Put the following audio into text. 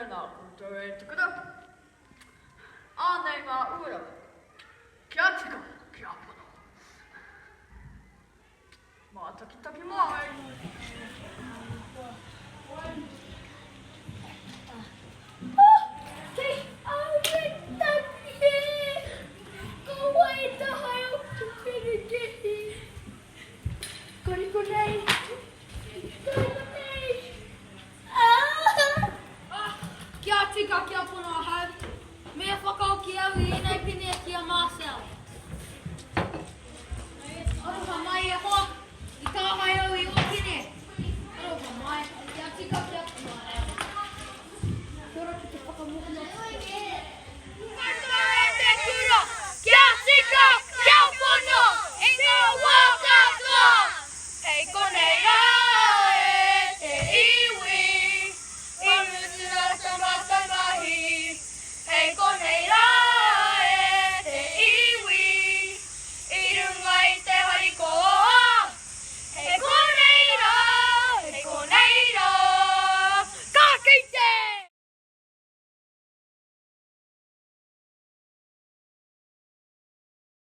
Tēnā koutou e te kura. Ānei ngā uara. Kia tika, kia pono. Mātakitaki mai. Kei au e tangi e! Ko wai tahae o te perekehi? Koriko nei, koriko nei, ah! Ah, kia tika, kia pono ahau. Me whakaoki au i ēnei pene ki a Marcel. Aroha mai e hoa, i tāhae au i ō pene. Aroha mai, kia tika, kia pono ahau. Kia ora ki te whakamohio atu.